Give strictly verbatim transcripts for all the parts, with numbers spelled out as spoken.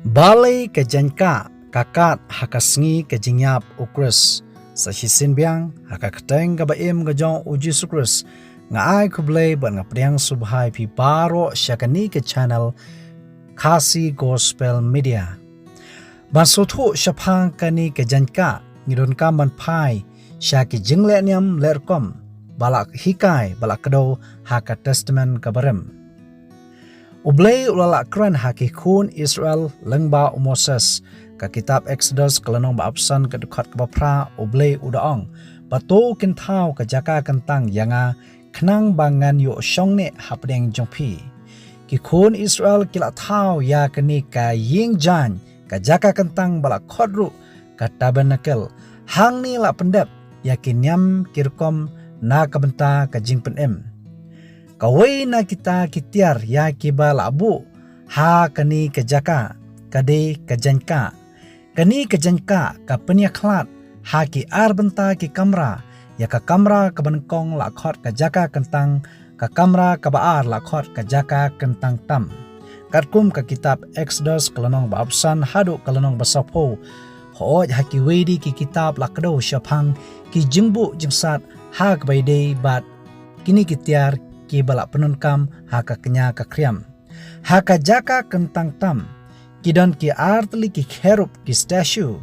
Balei ka jaiñkah ka kat ha ka sngi ka jingïap u Khrist? Sa shisien biang, ha ka kyrteng kaba im ka jong u Jisu Khrist, nga ai khublei bad nga pdiang sngewbha ïa phi baroh sha kane ka channel Khasi Gospel Media. Ban sngewthuh shaphang kane ka jaiñkah, ngi donkam ban phai sha ki jingleh niam leh rukom ba la hikai, ba la kdew ha ka Testament kaba rim. U Blei u la lah kren ha ki khun Israel lyngba u Moses. Ka kitab Exodus ka lynnong ba arphew san ka dkhot kaba phra, U Blei u da ong, "Ba to kin thaw ka jaka kyntang ïa nga, khnang ba ngan ïoh shong neh hapdeng jong phi." Ki khun Israel ki la thaw ïa kane ka ïing jaiñ, ka jaka kyntang ba la khot ruh ka tabernacle. Hangne la pyndep ïa ki niam ki rukom na ka bynta ka jingpynim. Kawei na kita ki tiar ïa kiba la buh ha kane ka jaka, ka dei ka jaiñkah. Kane ka jaiñkah ka pynïakhlad ha ki ar bynta ki kamra, ïa ka kamra kaba nyngkong la khot ka jaka kyntang, ka kamra kaba ar la khot ka jaka kyntang tam. Katkum ka kitab Exodus ka lynnong ba arphew san haduh ka lynnong ba sawphew. Hooid, ha kiwei de ki kitab la kdew shaphang ki jingbuh jingsat ha kaba ïadei bad kine ki tiar kiba la pyndonkam ha ka kñia ka khriam. Ha ka jaka kyntang tam, ki don ki ar tylli ki kherub, ki statue,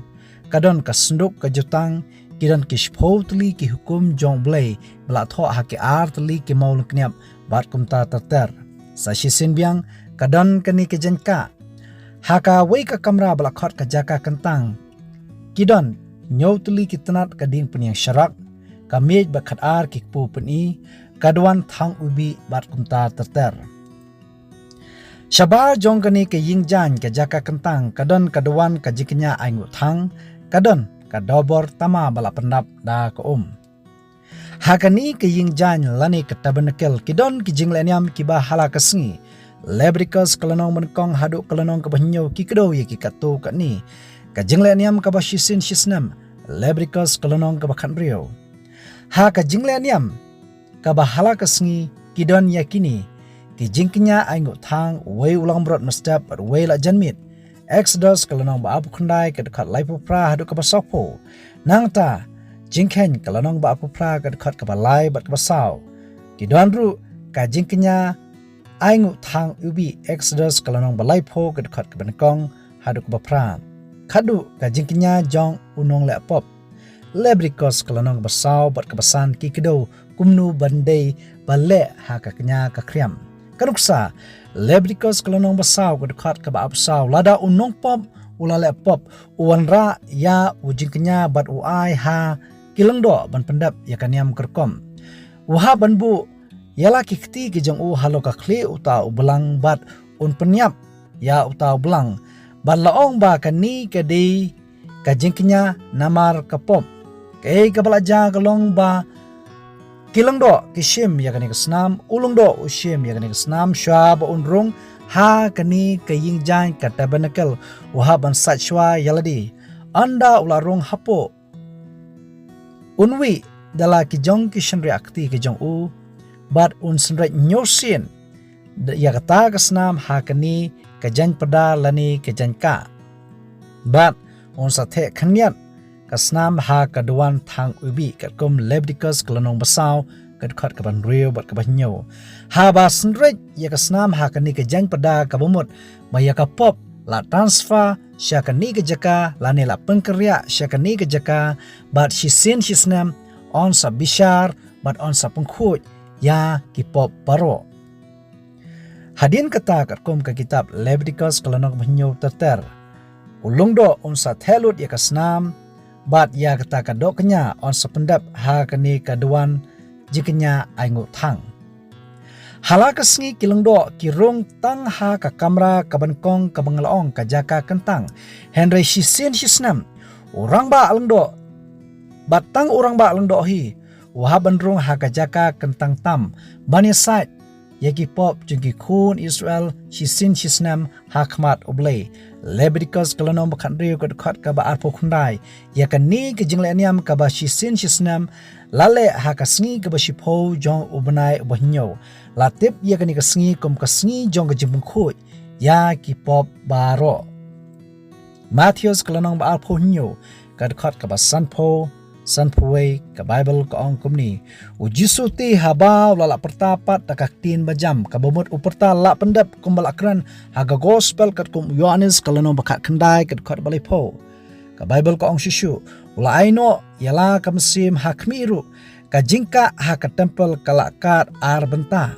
ka don ka synduk ka jutang, ki don ki shiphew tylli ki hukum jong U Blei ba la thoh ha ki ar tylli ki mawlyngkniap bad kumta ter ter. Sa shisien biang, ka don kane ka jaiñkah. Ha kawei ka kamra ba la khot ka jaka kyntang, ki don hynñiew tylli ki tnat ka dieng pynïeng sharak, ka miej bad khatar ki kpu pyni, ka duwan thang ubi bad kumta ter ter. Shabar jong kane ka ïing jaiñ ka jaka kyntang, ka don ka duwan ka jingkñia ainguh thang, ka don ka dobor tama ba la pyndap da ka um. Ha kane ka ïing jaiñ lane ka tabernacle ki don ki jingleh niam kiba ha la ka sngi. Leviticus ka lynnong ba nyngkong haduh ka lynnong kaba hynñiew ki kdew ïa ki katto katne. Ka jingleh niam kaba shisien shisnem, Leviticus ka lynnong kaba khathynriew. Ha ka jingleh niam kaba ha la ka sngi ki don ïa kine ki jingkñia ainguh thang, uwei u langbrot mynstep bad uwei la janmiet. Exodus ka lynnong ba arphew khyndai ka dkhot laiphew phra haduh kaba sawphew. Nangta, Jingkheiñ ka lynnong ba arphew phra ka dkhot kaba lai bad kaba saw. Ki don ruh ka jingkñia ainguh thang ubi, Exodus ka lynnong ba laiphew ka dkhot kaba nyngkong haduh kaba phra. Khadduh ka jingkñia jong u nongleh pop, Leviticus ka lynnong ba saw bad kaba san, ki kdew kumno ban dei ba leh ha ka kñia ka khriam. Ka nuksa, Leviticus ka lynnong ba saw ka dkhot kaba arphew saw, lada u nongpop u la leh pop, u wanrah ïa u jingkñia bad u ai ha ki lyngdoh ban pyndep ïa ka niam ka rukom. U hap ban buh ïa la ki kti ki jong u halor ka khlieh uta u blang bad un pynïap ïa uta u blang, bad la ong ba kane ka dei ka jingkñia namar ka pop. Kaei kaba la jia ka long ba ki lyngdoh ki shim ïa kane ka snam, u lyngdoh u shim ïa kane ka snam shuwa ba un rung ha kane ka ïing jaiñ ka tabernacle, u hap ban sait shuwa ïa lade. Ynda u la rung hapoh, un wih da la ki jong ki shynriah kti ki jong u, bad un synreit hynñiew sien ïa kata ka snam ha kane ka jaiñ pyrda lane ka jaiñkah. Bad un sa theh khyndiat ka snam ha ka duwan thang ubi, katkum Leviticus ka lynnong ba saw ka dkhot kaba hynriew bad kaba hynñiew. Haba synreit ïa ka snam ha kane ka jaiñ pyrda, kaba mut ba ïa ka pop la transfer sha kane ka jaka lane la pynkynriah sha kane ka jaka, bad shisien shisnem yn sa bishar bad yn sa pynkhuid ïa ki pop baroh. Hadien kata, katkum ka kitab Leviticus ka lynnong ba hynñiew ter ter, u lyngdoh un sa theh lut ïa ka snam, bad ïa kata ka doh kñia yn sa pyndep ha kane ka duwan jingkñia ainguh thang. Ha la ka sngi ki lyngdoh ki rung tang ha ka kamra kaba nyngkong kaba nga la ong ka jaka kyntang. Hynrei shisien shisnem, u rangbah lyngdoh, bad tang u rangbah lyngdoh hi, u hap ban rung ha ka jaka kyntang tam ban ïa sait ïa ki pop jong ki khun Israel shisien shisnem ha khmat U Blei. Leviticus ka lynnong ba khathynriew ka dkhot kaba arphew khyndai. Ïa kane ka jingleh niam kaba shisien shisnem la leh ha ka sngi kaba shiphew jong u bnai uba hynñiew. La tip ïa kane ka sngi kum ka sngi jong ka jingpynkhuid ïa ki pop baroh. Mathaios ka lynnong ba arphew hynñiew, ka dkhot kaba sanphew, sanphew wei, ka Baibl ka ong kumne: U Jisu te haba u la lah pyrta pat da ka ktien bajam, kaba mut u pyrta lah pyndep kumba la kren ha ka Gospel katkum u Ïoannis ka lynnong ba khatkhyndai, ka dkhot ba laiphew. Ka Baibl ka ong shisha: U la ai noh ïa la ka mynsiem ha khmih ruh, ka jingkah ha ka templ ka la kad ar bynta,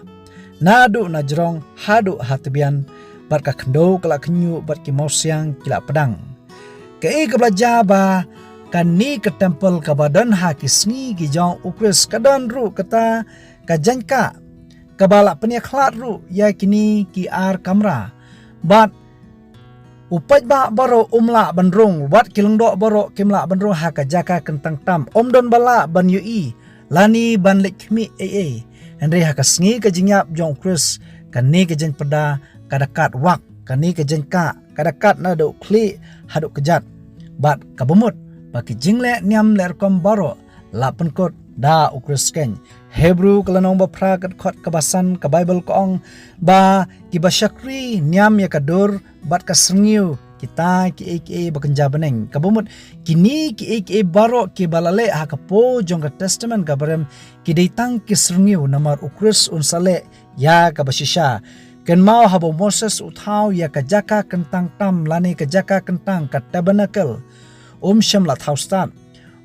naduh na jrong haduh ha tbian, bad ka khyndew ka la khñiuh bad ki mawsiang ki la pdang. Kaei kaba la jia ba kane ka templ kaba don ha ki sngi ki jong u Khrist ka don ruh kata ka jingkah, kaba la pynïakhlad ruh ïa kine ki ar kamra. Bad u paidbah baroh um lah ban rung, wat ki lyngdoh baroh kim lah ban rung ha ka jaka kyntang tam. Um don ba lah ban ïohi lane ban leit khmih ei ei. Hynrei ha ka sngi ka jingïap jong u Khrist, kane ka jingpyrda ka da kad wak, kane ka jingkah ka da kad naduh khlieh haduh kjat. Bad kaba mut ba ki jingleh niam leh rukom baroh la pynkut da u Khrist keiñ. Hebru ka lynnong ba phra, ka dkhot kaba san, ka Baibl ka ong ba kiba shakri niam ïa ka dur bad ka syrngiew, kita kiei kiei ba kynja bneng. Kaba mut kine kiei kiei baroh kiba la leh ha ka por jong ka Testament kaba rim ki dei tang ki syrngiew, namar u Khrist un sa leh ïa kaba shisha. Kynmaw haba u Moses u thaw ïa ka jaka kyntang tam lane ka jaka kyntang, ka tabernacle, um shym la thaw stad.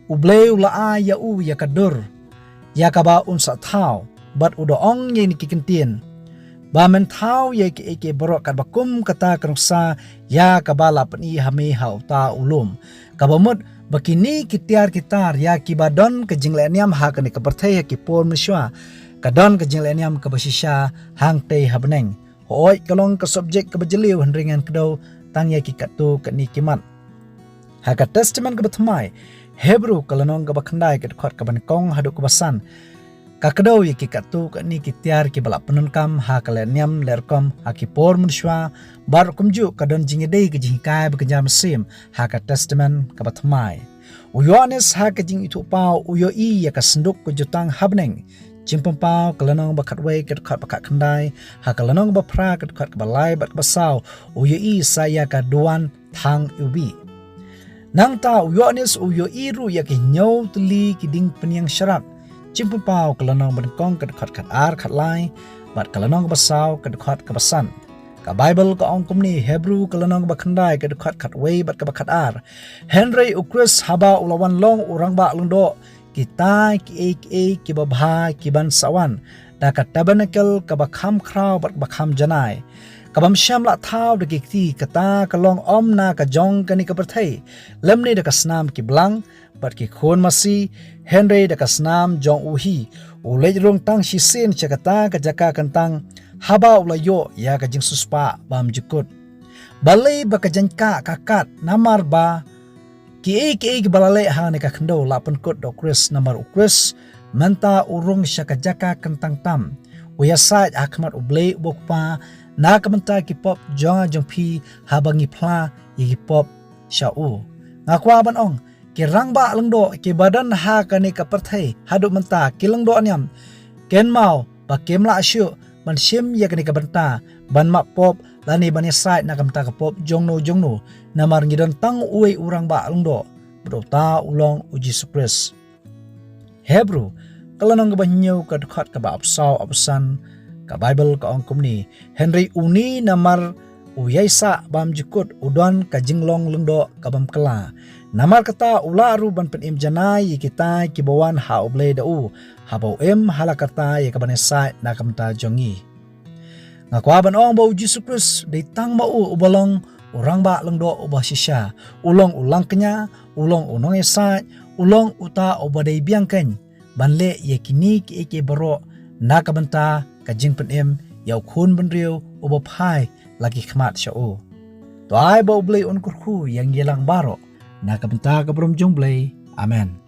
U Blei u la ai ïa u ïa ka dur ïa kaba un sa thaw, bad u da ong ïa kine ki kyntien ba men thaw ïa kiei kiei baroh katba kum kata ka nuksa ïa kaba la pyni ha me ha uta u lum. Kaba mut ba kine ki tiar ki tar ïa kiba don ka jingleh niam ha kane ka pyrthei ha ki por mynshuwa, ka don ka jingleh niam kaba shisha hangtei ha bneng. Hooid, ka long ka subject kaba jylliew, hynrei ngan kdew tang ïa ki katto katne ki mat. Ha ka Testament kaba thymmai, Hebru ka lynnong kaba khyndai, ka dkhot kaba nyngkong haduh kaba san, ka kdew ïa ki katto katne ki tiar kiba la pyndonkam ha ka leh niam leh rukom ha ki por mynshuwa, bad kumjuh ka don jingïadei ka jinghikai ba kynja mynsiem ha ka Testament kaba thymmai. U Ïoannis ha ka jingithuhpaw u ïohi ïa ka synduk ka jutang ha bneng. Jingpynpaw ka lynnong ba khatwei, ka dkhot ba khatkhyndai, ha ka lynnong ba phra, ka dkhot kaba lai bad kaba saw, u ïohi sa ïa ka duwan thang iwbih. Nangta u Ïoannis u ïohi ruh ïa ki hynñiew tylli ki dieng pynïeng sharak. Jingpynpaw ka lynnong ba nyngkong, ka dkhot khatar khatlai, bad ka lynnong ba saw, ka dkhot kaba san. Ka Baibl ka ong kumne, Hebru ka lynnong ba khyndai, ka dkhot khatwei bad kaba khatar: Hynrei u Khrist haba u la wan long u rangbah lyngdoh, kita kiei kiei kiba bha kiban sa wan da ka tabernacle kaba kham khraw bad kaba kham janai, kabym shym la thaw da ki kti, kata ka long ym na ka jong kane ka pyrthei, lymne da ka snam ki blang bad ki khun masi, hynrei da ka snam jong u hi. U leit rung tang shisien sha kata ka jaka kyntang haba u la ïoh ïa ka jingsiewspah bymjukut. Balei ba ka jingkah ka kat? Namar ba kiei kiei kiba la leh ha kane ka khyndew la pynkut da u Khrist, namar u Khrist mynta u rung sha ka jaka kyntang tam, u ïasaid ha khmat u Blei uba u Kpa na ka bynta ki pop jong nga jong phi, haba ngi phla ïa ki pop sha u. Nga kwah ban ong, ki rangbah lyngdoh kiba don ha kane ka pyrthei haduh mynta ki lyngdoh niam, kynmaw ba kim lah shuh ban shim ïa kane ka bynta ban map pop lane ban ïasaid na ka bynta ka pop jongno jongno, namar ngi don tang uwei u rangbah lyngdoh, bad uta u long u Jisu Khrist. Hebru ka lynnong kaba hynñiew, ka dkhot kaba arphew saw, arphew san, ka Baibl ka ong kumne: Hynrei une namar u ïaisah bymjukut u don ka jinglong lyngdoh ka bym kylla. Namar kata u lah ruh ban pynim janai ïa kita kiba wan ha u Blei da u, haba u im ha la karta ïa kaban ïasaid na ka bynta jong ngi. Nga kwah ban ong ba u Jisu Khrist dei tang ma u uba long u rangbah lyngdoh uba shisha. U long u langkñia, u long u nongïasaid, u long uta uba dei biang keiñ ban leh ïa kine kiei kiei baroh na ka bynta ka jingpynim ïa u khun bynriew uba phai la ki khmat sha u. To ai ba u Blei un kyrkhu ïa ngi lang baroh na ka bynta ka burom jong u Blei. Amen.